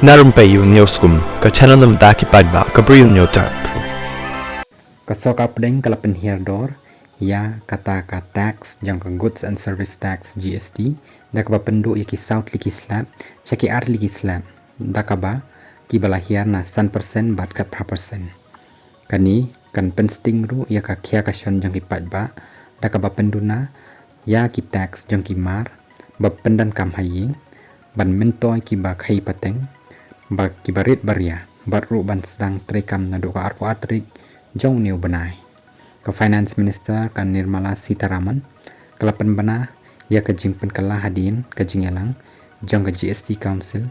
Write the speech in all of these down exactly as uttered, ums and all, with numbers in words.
Na rympei ïa u Newskum, ka channel na bynta ki paidbah, ka Bri u Newtap. Ka sorkar pdeng ka la pynhiar dor ïa kata ka tax jong ka goods and service tax, G S T, da kaba pynduh ïa ki saw tylli ki slab sha ki ar tylli ki slab, da kaba kiba la hiar na san percent bad khatphra percent. Kane kan pynsting ruh ïa ka khia ka shon jong ki paidbah da kaba pynduna ïa ki tax jong ki mar ba pyndonkam ha ïing, ban myntoi kiba khaïi pateng, ba kiba rit ba ria, bad ruh ban sdang treikam naduh ka arphew ar tarik jong une u bnai. Ka Finance Minister ka Nirmala Sitharaman ka la pynbna ïa ka jingpynkylla hadien ka jingïalang jong ka G S T Council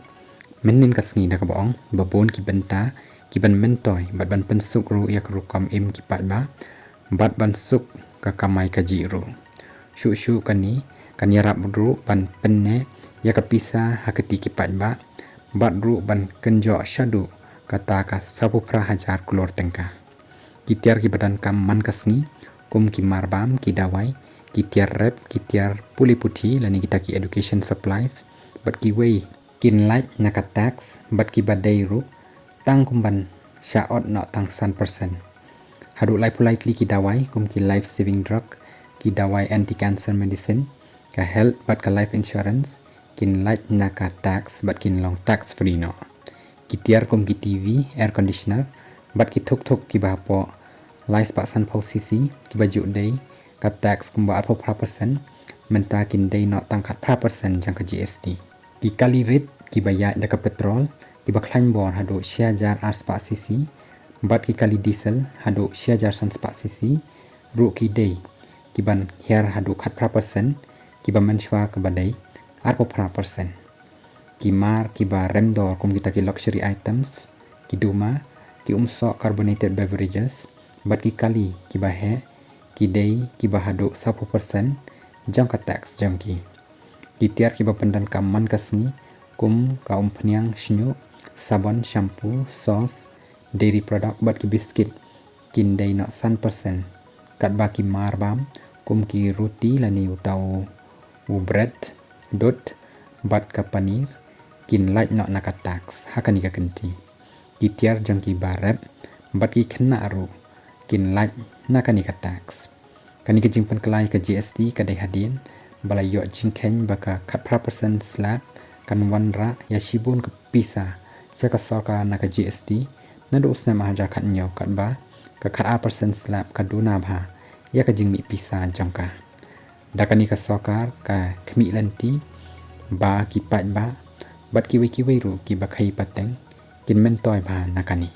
mynhynnin ka sngi da kaba ong ba bun ki bynta kiban myntoi bad ban pynsuk ruh ïa ka rukom im ki paidbah bad ban suk ka kamai kajih ruh. Shuh shuh kane kan ïarap ruh ban pynneh ïa ka pisa ha kti ki paidbah bad ruh ban kynjoh shaduh kata ka sawphew phra hajar klur tyngka. Ki tiar kiba donkam man ka sngi kum ki marbam, ki dawai, ki tiar rep, ki tiar pule puthi lane kita ki education supplies bad kiwei kin lait na ka tax bad kiba dei ruh tang kum ban shah ot noh tang san percent. Haduh laiphew lai tylli ki dawai kum ki life saving drug, ki dawai anti cancer medicine, ka health bad ka life insurance kin lait na ka tax bad kin long tax free noh. Ki tiar kum ki T V, air conditioner bad ki thuk thuk kiba hapoh lai spah sanphew C C kiba ju dei ka tax kumba arphew phra percent, mynta kin dei noh tang khatphra percent jong ka G S T. Ki kali rit kiba ïaid da ka petrol kiba khlaiñ bor haduh shi hajar ar spah C C bad ki kali diesel haduh shi hajar san spah C C ruh ki dei kiban hiar haduh khatphra percent, kiba mynshuwa kaba dei arphew phra percent. Ki mar kiba rem dor kum kita ki luxury items, ki duma, ki umsoh carbonated beverages bad ki kali kiba heh ki dei kiba haduh sawphew percent jong ka tax jong ki. Ki tiar kiba pyndonkam man ka sngi kum ka umphniang, shñiuh, sabon, shampoo, sauce, dairy product bad ki biskit kin dei noh san percent. Katba ki marbam kum ki ruti lane uta u bret, dud bad ka paneer kin lait noh na ka tax ha kane ka kynti. Ki tiar jong kiba rep bad ki khynnah ruh kin lait na kane ka tax. Kane ka jingpynkylla ïa ka G S T ka dei hadien ba la ïoh jingkheiñ ba ka khatphra percent slab kan wanrah ïa shibun ka pisa sha ka sorkar na ka G S T naduh u snem ar hajar khathynñiew, katba ka khatar percent slab ka duna bha ïa ka jingmih pisa jong ka. Da kane ka sorkar ka khmih lynti ba ki paidbah bad kiwei kiwei ruh kiba khaïi pateng kin myntoi bha na kane.